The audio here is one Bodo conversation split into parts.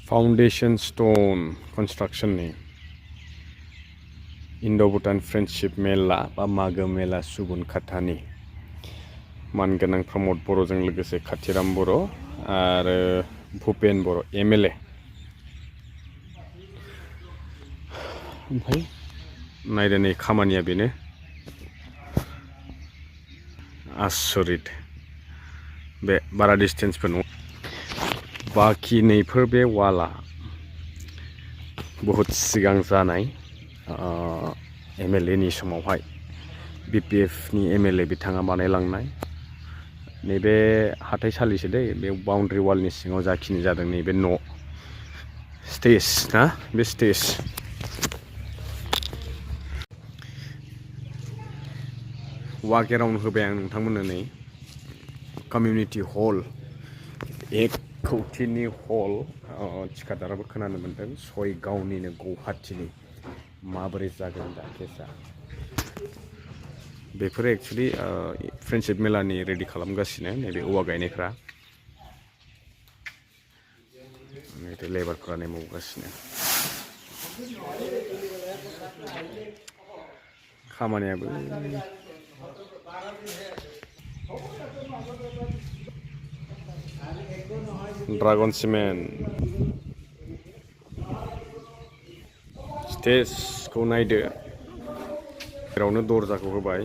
Foundation stone construction ni Indo Bhutan Friendship-Mela बा Magh मेला Subankhata ni मानगोनां Promodboro जों लोगोसे बर' आरो भुपेन बर' MLA ओमफ्राय नायदो नै खामानिया बेनो आसरित बे बारा डिस्टेन्सफोर नङा बाखि नैफोर बे वाला बहुत सिगां जानाय MLA नि समावहाय BPF नि MLA बिथाङा बानायलांनाय नैबे हाथाइसालिसो दै बे बाउन्ड्रि वालनि सिङाव जाखिनि जादों नैबे न' स्टेज ना बे स्टेज वाक एराउन्ड होबाय आं नोंथांमोननो नै कमिउनिटि हल 1 कौटिनि हल थिखादाराबो खोनानो मोन्दों सय गावनिनो गौहाटिनि माबोरै जागोन दा केसा बेफोरो एक्चुअलि फ्रेन्डशिप मेलानि रेडि खालामगासिनो नैबे औवा गायनायफ्रा नैबे लेबारफ्रा नै मावगासिनो खामानियाबो ड्रागन सिमेन्ट स्टेजखौ नायदो जेरावनो दरजाखौ होबाय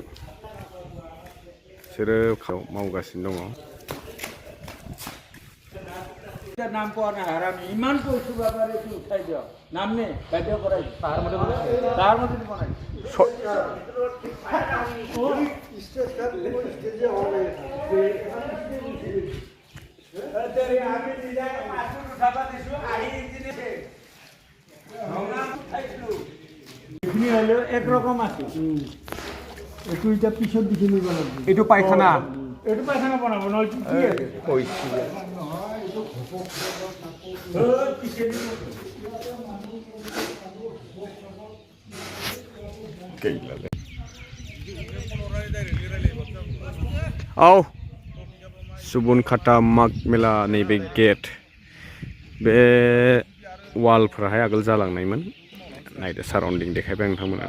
बिसोरो मावगासिनो दङ नाम पर्ने हारामी इमान पैसा बाबाले तू उठाइ दियो नाम ने बाध्य गराइ पाहाड मध्ये बनाइ स्टेज का स्टेज हो गए तेरे हामी डिजाइन मासु उठाबा दिसु आही इन्जिनियर छे हमरा उठाइछु इखनि हलो एक रकम আছে এটু এটা পিছত দিছিল বনাব এটু পায়খানা বানাবো না কি আছে কইছি औ सुबनखाता माघ मेला नैबे गेट बे वालफोराहाय आगोल जालांनायमोन नायदो साराउन्डिं देखायबाय नोंथांमोना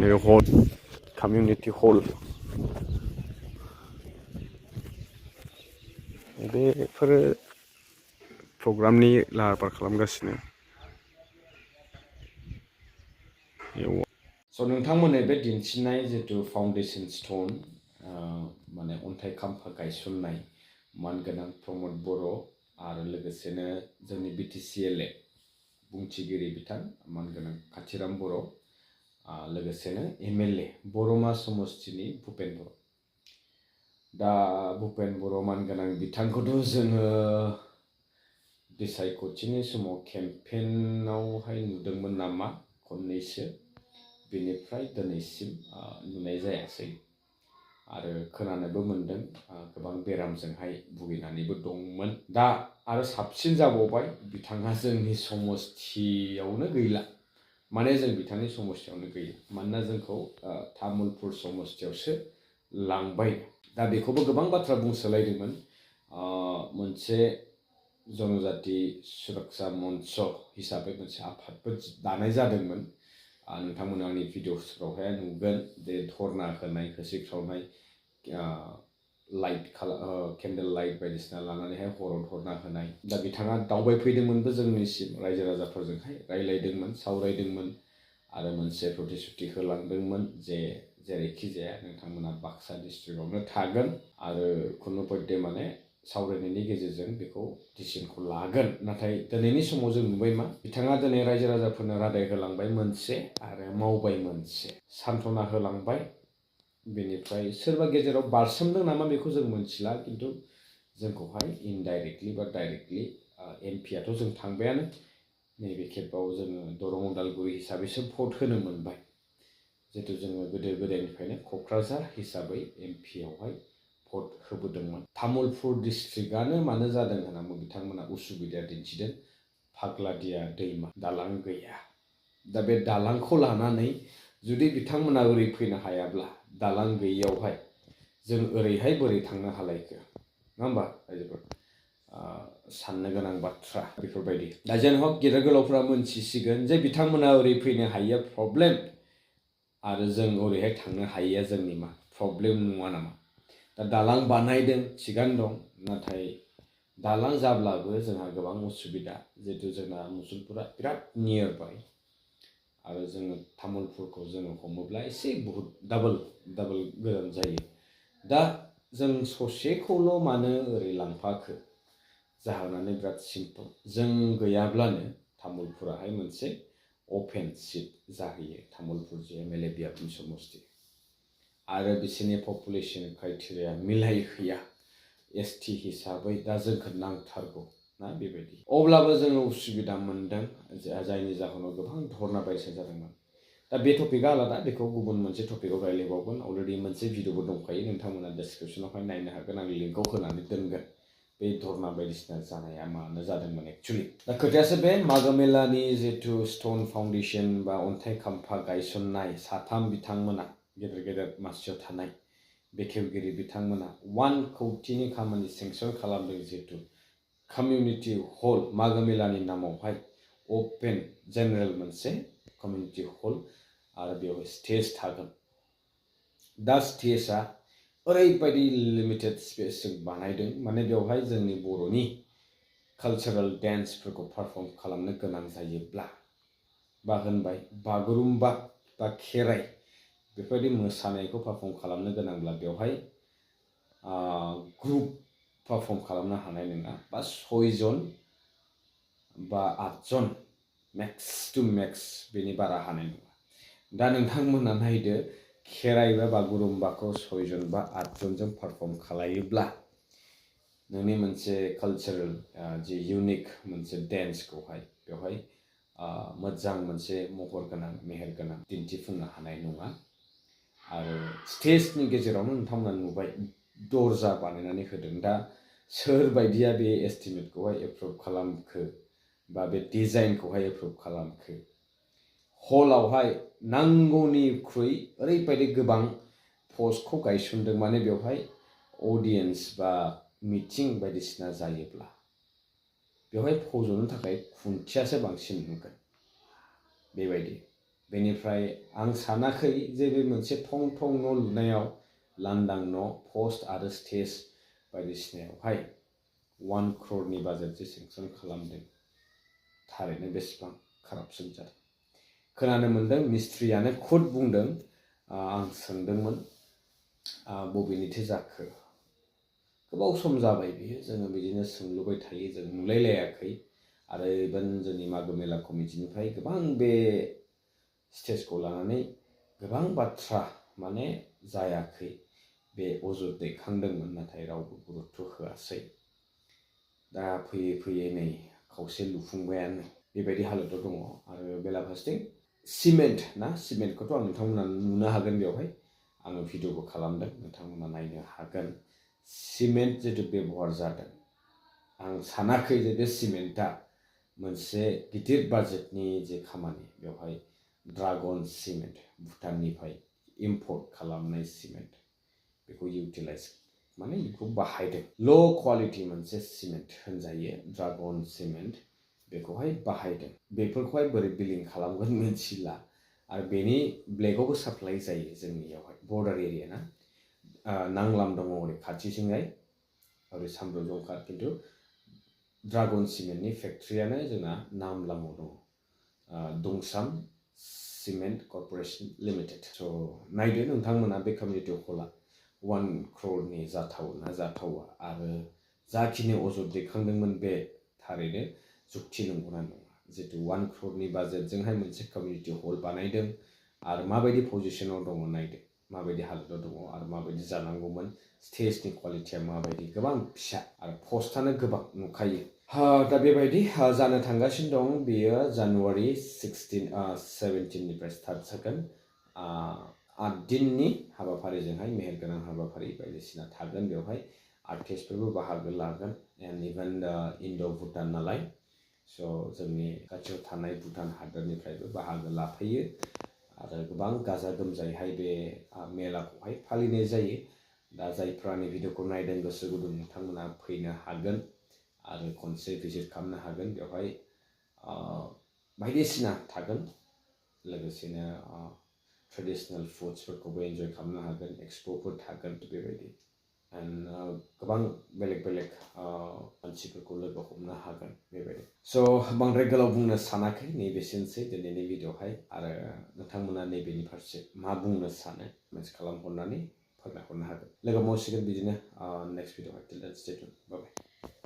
नैबे हल कमिउनिटि हल बेफोरो प्रग्रामनि लाहार फाहार खालामगासिनो स' नोंथांमोननो बे दिन्थिनाय जितु फाउन्डेसन स्टोन माने अन्थाइ खाम्फा गायसननाय मानगोनां प्रमोद बर' आरो लोगोसेनो जोंनि BTC LA बुंथिगिरि बिथां मानगोनां बर' लोगोसेनो MLA बर'मा समस्तिनि भुपेन बर' दा भुपेन बर' मानगोनां बिथांखौथ' जोङो बिसायख'थिनि समाव केम्पेइनावहाय नुदोंमोन नामा खननैसो बेनिफ्राय दिनैसिम नुनाय जायासै आरो खोनानोबो मोन्दों गोबां बेरामजोंहाय भुगिनानैबो दंमोन दा आरो साबसिन जाबावबाय बिथाङा जोंनि समस्तियावनो गैला माने जों बिथांनि समस्तियावनो गैला मानोना जोंखौ तामुलपुर समस्तियावसो लांबाय दा बेखौबो गोबां बाथ्रा बुंसोलायदोंमोन मोनसे जनजाति सुरक्षा मन्च हिसाबै मोनसे आफादबो दानाय जादोंमोन नोंथांमोना आंनि भिडिअसफ्रावहाय नुगोन जे धर्ना होनाय होसिख्रावनाय लाइट केन्डेल लाइट बायदिसिना लानानैहाय हराव धर्ना होनाय दा बिथाङा दावबायफैदोंमोनबो जोंनिसिम रायजो राजाफोरजोंहाय रायलायदोंमोन सावरायदोंमोन आरो मोनसे प्रतिश्रुति होलांदोंमोन जे जेरैखि जाया नोंथांमोना बाक्सा डिस्ट्रिक्टआवनो थागोन आरो खुनुपध्य माने सावरायनायनि गेजेरजों बेखौ डिसिजनखौ लागोन नाथाय दिनैनि समाव जों नुबाय मा बिथाङा दिनै रायजो राजाफोरनो रादाय होलांबाय मोनसे आरो मावबाय मोनसे सान्त्वना होलांबाय बेनिफ्राय सोरबा गेजेराव बारसोमदों नामा बेखौ जों मोनथिला किन्तु जोंखौहाय इनडाइरेक्टलि बा डाइरेक्टलि एमपिआथ' जों थांबायानो नैबे खेबाव जोङो दरं उदालगुरि हिसाबैसो भट होनो मोनबाय जितु जोङो गोदो गोदायनिफ्रायनो क'क्राझार हिसाबै एमपिआवहाय भट होबोदोंमोन तामुलपुर डिस्ट्रिक्टआनो मानो जादों होननानै बिथांमोना उसुबिदा दिन्थिदों फाग्लादिया दैमा दालां गैया दा बे दालांखौ लानानै जुदि बिथांमोना ओरै फैनो हायाब्ला दालां गैयियावहाय जों ओरैहाय बोरै थांनो हालायखो नङा होमबा रायजोफोर साननो गोनां बाथ्रा बेफोरबायदि दा जेन हक गेदेर गोलावफ्रा मोनथिसिगोन जे बिथांमोना ओरै फैनो हायिया प्रब्लेम आरो जों ओरैहाय थांनो हायिया जोंनि मा प्रब्लेम नङा नामा दा दालां बानायदों थिगानो दं नाथाय दालां जाब्लाबो जोंहा गोबां उसुबिदा जिहेतु जोंना मुसलपुरा बिराद नियर बाय आरो जोङो तामुलपुरखौ जोङो हमोब्ला एसे बहुत डाबल गोजान जायो दा जों ससेखौल' मानो ओरै लांफाखो जाहोनानो बिराद सिम्पोल जों गैयाब्लानो तामुलपुराहाय मोनसे अपेन सिट जाहैयो तामुलपुर जे एमएलए बियाबनि समस्ति आरो बिसोरनि पपुलेसन क्राइटेरिया मिलायहैया एसटि हिसाबै दा जोंखौ नांथारगौ ना बेबायदि अब्लाबो जोङो उसुबिदा मोनदों जायनि जाहोनाव गोबां धरना बायदिसिना जादोंमोन दा बे टपिकआ आलादा बेखौ गुबुन मोनसे टपिकआव रायज्लायबावगोन अलरेडि मोनसे भिडिअबो दंखायो नोंथांमोना डिसक्रिपसनावहाय नायनो हागोन आं लिंकआव होनानै दोनगोन बे धरना बायदिसिना जानाया मानो जादोंमोन एक्चुअलि दा खोथायासो बे मागो मेलानि जितु स्टोन फाउन्डेसन बा अन्थाइ खाम्फा गायसननाय साथाम बिथांमोना गेदेर मासियाव थानाय बेखेवगिरि बिथांमोना 1 कौटिनि खामानि सेंसन खालामदों जिहेतु कमिउनिटि हल मागो मेलानि नामावहाय अपेन जेनेरेल मोनसे कमिउनिटि हल आरो बेवहाय स्टेज थागोन दा स्टेजआ ओरैबायदि लिमिटेड स्पेस जों बानायदों माने बेवहाय जोंनि बर'नि कालचारेल डान्सफोरखौ पारफर्म खालामनो गोनां जायोब्ला बा होनबाय बागुरुम्बा बा खेराइ बेफोरबायदि मोसानायखौ पारफर्म खालामनो गोनांब्ला बेवहाय ग्रुप पारफर्म खालामनो हानाय नङा बा 6 जन बा 8 जन मैक्स टू मैक्स बेनि बारा हानाय नङा दा नोंथांमोना नायदो खेराइ बा बागुरुम्बाखौ 6 जन बा 8 जनजों पारफर्म खालायोब्ला नोंनि मोनसे कालचारेल जि इउनिक मोनसे डान्सखौहाय बेवहाय मोजां मोनसे महर गोनां मेहेर गोनां दिन्थिफुंनो हानाय नङा आरो स्टेजनि गेजेरावनो नोंथांमोना नुबाय दरजा बानायनानै होदों दा सोर बायदिया बे एस्टिमेटखौहाय एप्रुभ खालामखो बा बे डिजाइनखौहाय एप्रुभ खालामखो हलावहाय नांगौनिख्रुइ ओरैबायदि गोबां पस्टखौ गायसनदों माने बेवहाय अडियन्स बा मिटिं बायदिसिना जायोब्ला बेवहाय फज'नो थाखाय खुन्थियासो बांसिन नुगोन बेबायदि बेनिफ्राय आं सानाखै जे बे मोनसे थं न' लुनायाव लांदां न' पस्ट आरो स्टेज बायदिसिनायावहाय 1 crore बाजेट जे सेंसन खालामदों थारैनो बेसेबां कारापसन जादों खोनानो मोन्दों मिस्ट्रियानो खुद बुंदों आं सोंदोंमोन बबेनिथो जाखो गोबाव सम जाबाय बियो जोङो बिदिनो सोंलुबाय थायो जों नुलायलायाखै आरो इभेन जोंनि मागो मेला कमिटिनिफ्राय गोबां बे स्टेजखौ लानानै गोबां बाथ्रा माने जायाखै बे अजद दैखांदोंमोन नाथाय रावबो गुरुत्व होआसै दा फैयै नै खावसे लुफुंबायानो बेबायदि हालोदाव दङ आरो बेलाफारसेथिं सिमेन्टखौथ' आं नोंथांमोना नुनो हागोन बेवहाय आङो भिडिअबो खालामदों नोंथांमोना नायनो हागोन सिमेन्ट जितु बेबहार जादों आं सानाखै जे बे सिमेन्टआ मोनसे गिदिर बाजेटनि जे खामानि बेवहाय ड्रागन सिमेन्ट भुटाननिफ्राय इम्पर्ट खालामनाय सिमेन्ट बेखौ इउटिलाइज माने बेखौ बाहायदों ल' क्वालिटि मोनसे सिमेन्ट होनजायो ड्रागन सिमेन्ट बेखौहाय बाहायदों बेफोरखौहाय बोरै बिलिं खालामगोन मिथिला आरो बेनि ब्लेकआवबो साप्लाइ जायो जोंनियावहाय बर्डार एरिया ना नांलाम दङ ओरै खाथिथिंजाय ओरै सामब्रु जंखार खिन्थु ड्रागन सिमेन्टनि फेक्ट्रियानो जोंना नामलामाव दङ दंसाम सिमेन्ट कर्परेसन लिमिटेड स' नायदो नोंथांमोना बे कमिउनिटि हला 1 crore जाथावना जाथावा आरो जाखिनि अजद दैखांदोंमोन बे थारैनो जुक्ति नंगौना नङा जितु 1 crore बाजेटजोंहाय मोनसे कमिउनिटि हल बानायदों आरो माबायदि पजिशनाव दङ नायदो माबायदि हालोदाव दङ आरो माबायदि जानांगौमोन स्टेजनि क्वालिटिया माबायदि गोबां फिसा आरो पस्टआनो गोबां नुखायो दा बेबायदि जानो थांगासिनो दं बेयो जानुवारि 17निफ्राय स्टार्ट जागोन 8 दिननि हाबाफारिजोंहाय मेहेरगोनां हाबाफारि बायदिसिना थागोन बेवहाय आर्टिस्टफोरबो बाहागो लागोन एन्ड इभेन इन्ड' भुटान नालाय स' जोंनि खाथियाव थानाय भुटान हादोरनिफ्रायबो बाहागो लाफैयो आरो गोबां गाजा गोमजायैहाय बे मेलाखौहाय फालिनाय जायो दा जायफ्रा आंनि भिडिअखौ नायदों गोसो गुदुं नोंथांमोना फैनो हागोन आरो खनसे भिजिट खालामनो हागोन बेवहाय बायदिसिना थागोन लोगोसेनो ट्रेडिशनेल फुड्सफोरखौबो एन्जय खालामनो हागोन एक्सप'फोर थागोन बेबायदि एन्ड गोबां बेलेग बेलेग मानसिफोरखौ लोगो हमनो हागोन बेबायदि स' बांद्राय गोलाव बुंनो सानाखै नैबेसिनोसै दिनैनि भिडिअ'हाय आरो नोंथांमोना नैबेनि फारसे मा बुंनो सानो कमेन्ट्स खालामहरनानै फोरमायहरनो हागोन लोगो मोनसिगोन बिदिनो नेक्स्ट भिडिअ'हाय टिल देन स्टे टिउन बाय बाय